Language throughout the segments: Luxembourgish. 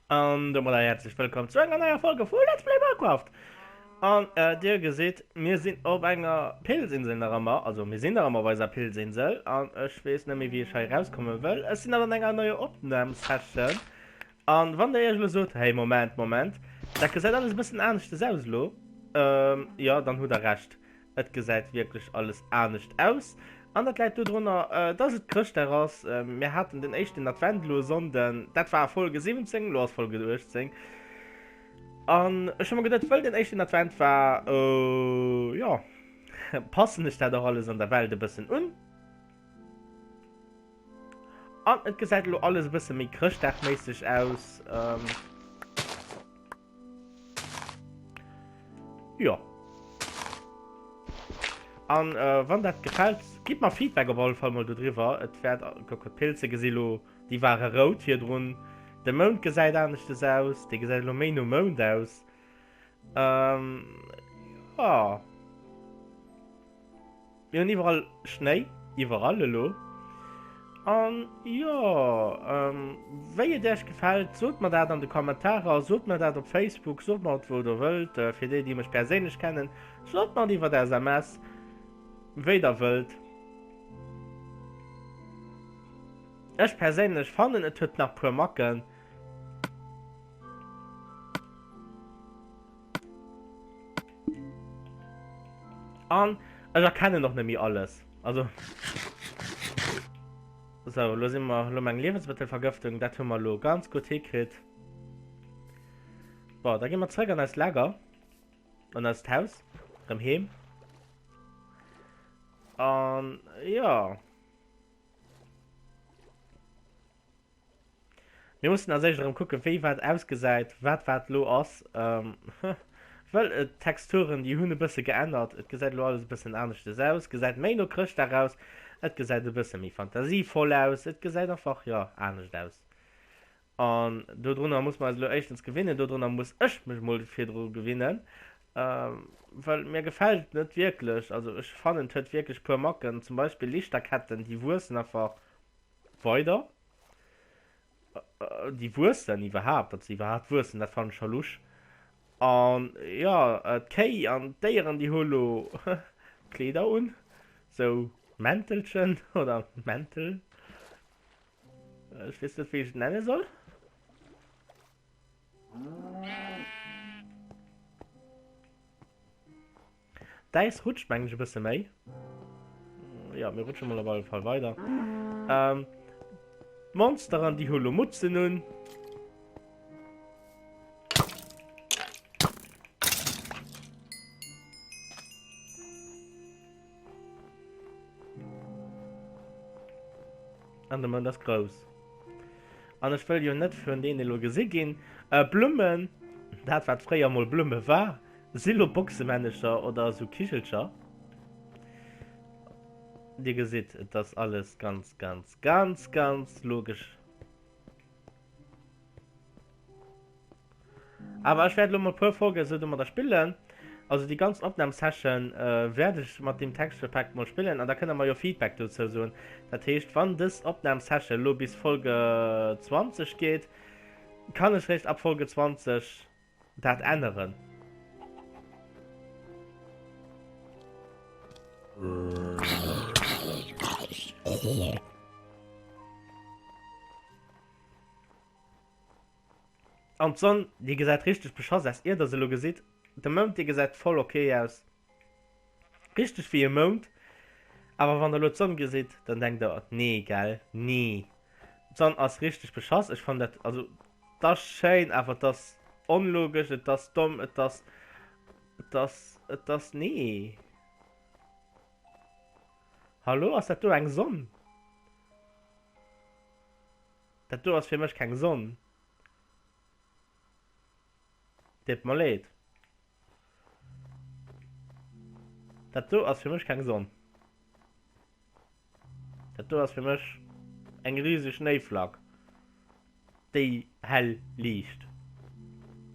An domadder häerzlech wëllkomm zu enger neier Folge vu Let's Play Minecraft! An dir gesitt, mir sinn op enger Pilzinsel nach ëmmer, also mir sinn nach ëmmer op eiser Pilzinsel an ech weess net méi wéi ech hei erauskomme wëll. Ech sinn an enger neier Opnam-Session an wann der iech elo sot, hey Moment, Moment, dat gesäit alles e bëssen aneschtes aus elo, jo dann hutt der Recht. Et gesäit wierklech alles anescht aus. An dat läit dodrunner, dass et Chrëschtdag ass. Mir haten den éischten Advent elo e Sonnden. Dat war Folge 17, elo ass Folge 18. An ech hu mer geduet, wëll den éischten Advent war, jo, passen ech dat och alles an der Welt e bëssen un. An et gesäit elo alles e bësse méi chrëschtdagméisseg aus. Jo. An äh, wann dat gefällt, gitt mer Feedback op alle Fall mol dodriwwer. Et wäert, kuck, d'Pilze gesi lo, déi ware rout virdrun. De Mound gesäit aneschtes aus, dee gesäit elo méi no Mound aus. Ähm, ja. Mir hunn iwwerall Schnéi, iwwerall elo. An jo, wéi et Iech gefält, sot mer dat an de Kommentarer, sot mer dat op Facebook, sot mer et wou der wëllt. Fir déi, déi mech perséinlech kennen, sot mer et iwwer SMS, wéi der wëllt. Ech perséinlech fannen, et huet nach puer Macken. An ech erkennen och net méi alles. Also. Sou, lo si mer, lo meng Liewensmëttelvergëftung, dat hu mer lo ganz gutt hikritt. Bon, da gi mer zrëck an eist Lager. An eist Haus. Rëm heem. An, jo. Mir mussen als éischt erëm kucken, wéi wat ausgesäit, wat wat elo ass. Well d'Texturen, déi hunn e bësse geännert. Et gesäit elo alles e bëssen aneschtes aus, gesäit méi no Chrëschtdag aus, et gesäit e bësse méi fantasievoll aus, et gesäit einfach, jo, anescht aus. An dodrunner muss mer eis elo éischtens gewinnen, dodrunner muss ech mech mol virdru gewinnen, well mir gefält et net wierklech. Also ech fannen, et huet wierklech puer Macken, zum Beispill Lichterketten, déi wuessen einfach weider. Déi wuessen iwwerhaapt, datt se iwwerhaapt wuessen, dat fannen ech scho lusch. An jo, d'Kéi an d'Déieren, déi hu lo Kleeder un, sou Mäntelchen oder Mäntel, ech weess net, wéi ech et nenne soll. D'Äis rutscht mengen ech e bësse méi. Ja, mir rutsche mol op alle Fall weider. Ähm, D'Monsteren, déi hu lo Mutzen un. An de Mound ass grouss. An ech wëll jo net vun deene lo gesi ginn. Äh, Blummen, dat wat fréier mol Blumme war, Si lo Boxemännecher oder esou Kichelcher? Dir gesitt, et ass alles ganz, ganz, ganz, ganz logesch. Awer ech wäert elo mol puer Folgen esou domadder spillen. Also déi ganz Opnam-Session wäert ech mat deem Texture Pack mol spillen an da kënnt der mer jo Feedback dozou soen. Dat heescht, wann dës Opnam-Session elo bis Folge 20 geet, kann ech réischt ab Folge 20 dat änneren. An d'Sonn, déi gesäit richteg beschass aus, ier der se elo gesitt. De Mound, dee gesäit voll ok aus, richteg wéi e Mound. Awer wann der elo d'Sonn gesitt, dann denkt der, nee gell, nee. D'Sonn ass richteg beschass. Ech fannen dat, also 't ass schéin, awer 't ass onlogesch, et ass domm, et ass, et ass, et ass, nee. Hallo, ass dat do eng Sonn? Dat do ass fir mech keng Sonn. Deet mer leed. Dat do ass fir mech keng Sonn. Dat do ass fir mech eng riseg Schnéiflack, déi hell liicht.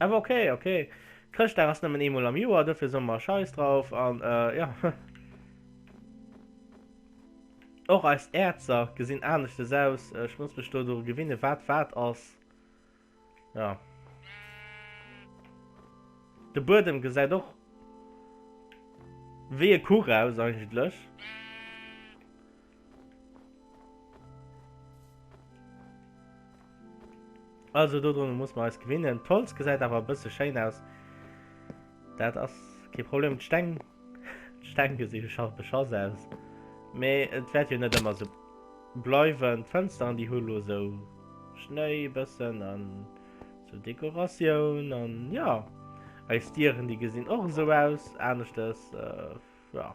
Awer ok, ok, Chrëschtdag ass nëmmen eemol am Joer, dofir soe mer Scheiss drauf an jo. Och eis Äerzer gesinn aneschtes aus, ech muss mech do dru gewinnen, wat wat ass. Ja. De Buedem gesäit och wéi e Kuch aus eigentlech. Also dodrun muss mer eis gewinnen. D'Holz gesäit awer e bësse schéin aus. Dat ass kee Problem. D'Steng, d'Steng gesi scho beschass aus. Mee et wäert jo net ëmmer sou bleiwen. D'Fënsteren déi hu lo sou Schnéi e bëssen an sou Dekoratioun an jo. Eis Dieren déi gesinn och esou aus, aneschtes jo.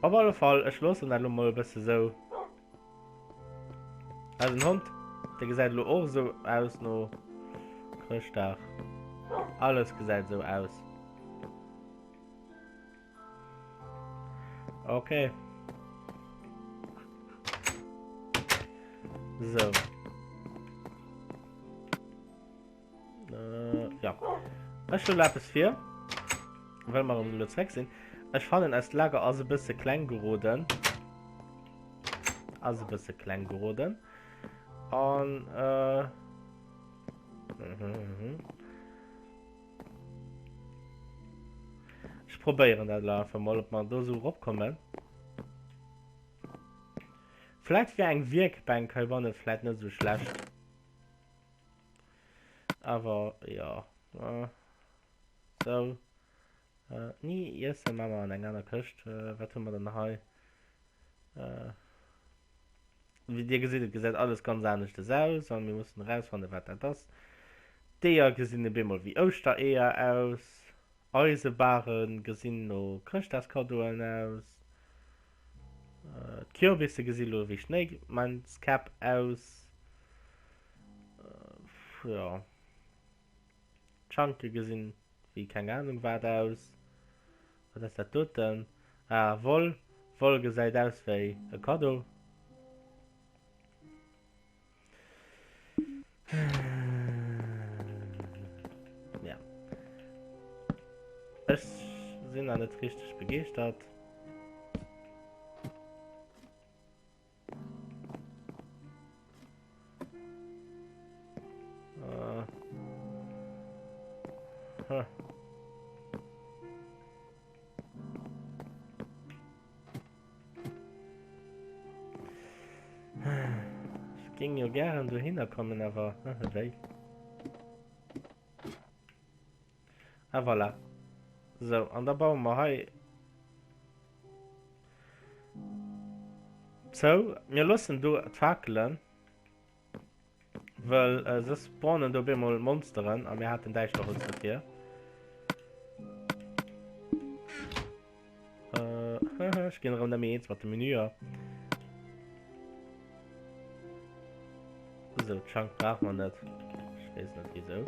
Op alle Fall, ech loossen dat lo mol e bësse sou. Eisen Hond, dee gesäit lo och sou aus no Chrëschtdag. Alles gesäit sou aus. Okay. So. Äh, ja. Ech stelle eppes vir, well mer erëm elo zréck sinn. Ech fannen, eist Lager ass e bësse kleng geroden. Ass e bësse kleng geroden. An, äh... Mhm, mhm. Ech probéieren dat elo einfach mol, ob mer do sou eropkommen. Vläicht wär eng Wierkbänk heibanne vläicht net sou schlecht. Awer jo. Sou. Ni Iesse maache mer an eng aner Këscht. Wat hu mer dann hei? Wéi dir gesitt, et gesäit alles ganz aneschtes aus a mir mussen erausfannen, wat dat ass. D'Eeër gesinn op eemol wéi Ouschtereeër aus. Eisebare gesinn no Chrëschtdagskaddoen aus. D'Kürbisse gesi lo wéi Schnéimannskäpp aus. Jo. D'Schanke gesinn wéi keng Ahnung wat aus. Wat ass dat doten? Ah, Woll. Woll gesäit aus wéi e Kaddo. Ja. Ech sinn nach net richteg begeeschtert. Äh. Huh. Ech géing jo gären dohinner kommen, awer wéi? Ah voilà. Sou, an da baue mer hei zou. Mir loossen do d'Fakelen. Well äh, se spawnen do bemol Monsteren a mir haten Däischterholz dofir. Äh, ech ginn erëm net méi eens mat de Menüer. So, Chunk braucht man net. Ich wees net wieso.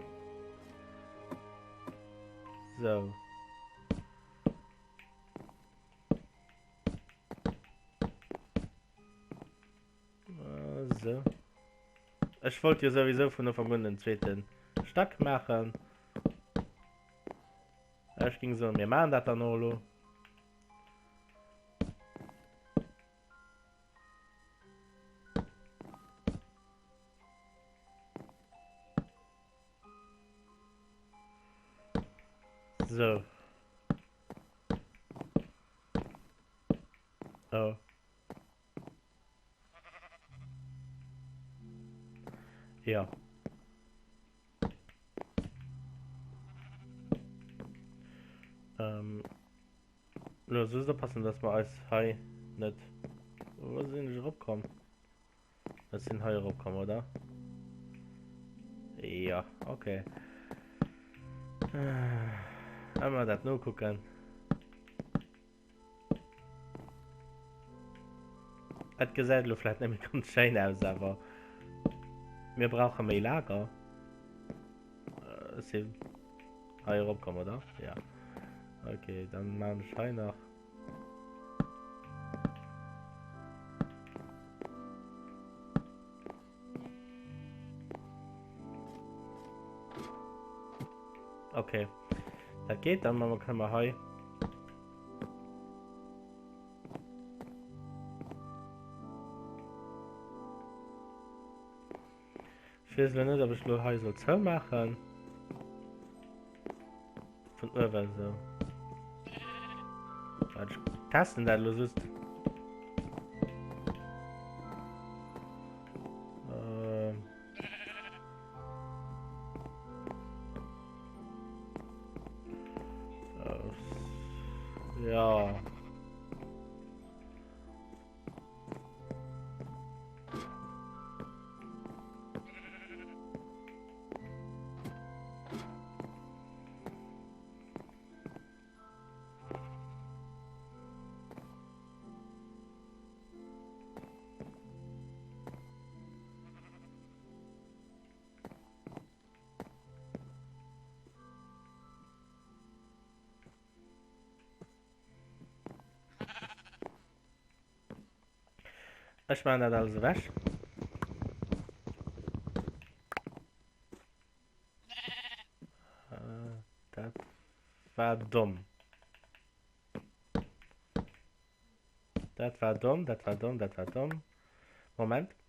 So. So. Ech wollt jo sowieso vun Ufank un den zweeten Stack maachen. Ech ging soen, mir maachen dat dann och elo. So. Oh. Ja. Ähm. Lo just oppassen, dass mer eis hei net... Wo sinn ech eropkomm? Ech sinn hei eropkomm, oder? Ja, okay. Ëmmer dat nokucken. Et gesäit elo vläicht net méi ganz schéin aus, awer mir brauche méi Lager. Ech sinn hei eropkomm, oder? Ja. Okay, dann maachen ech hei nach. Okay. Dat geet dann, ma kënne mer hei. Ech. weess elo net, ob ech elo hei soll zoumaachen. Vun uewen esou. Waart, ech testen dat elo just. Ähm. Äh, ja. Ech maachen dat alles ewech. Dat war domm. Dat war domm, dat war domm, dat war domm. Moment.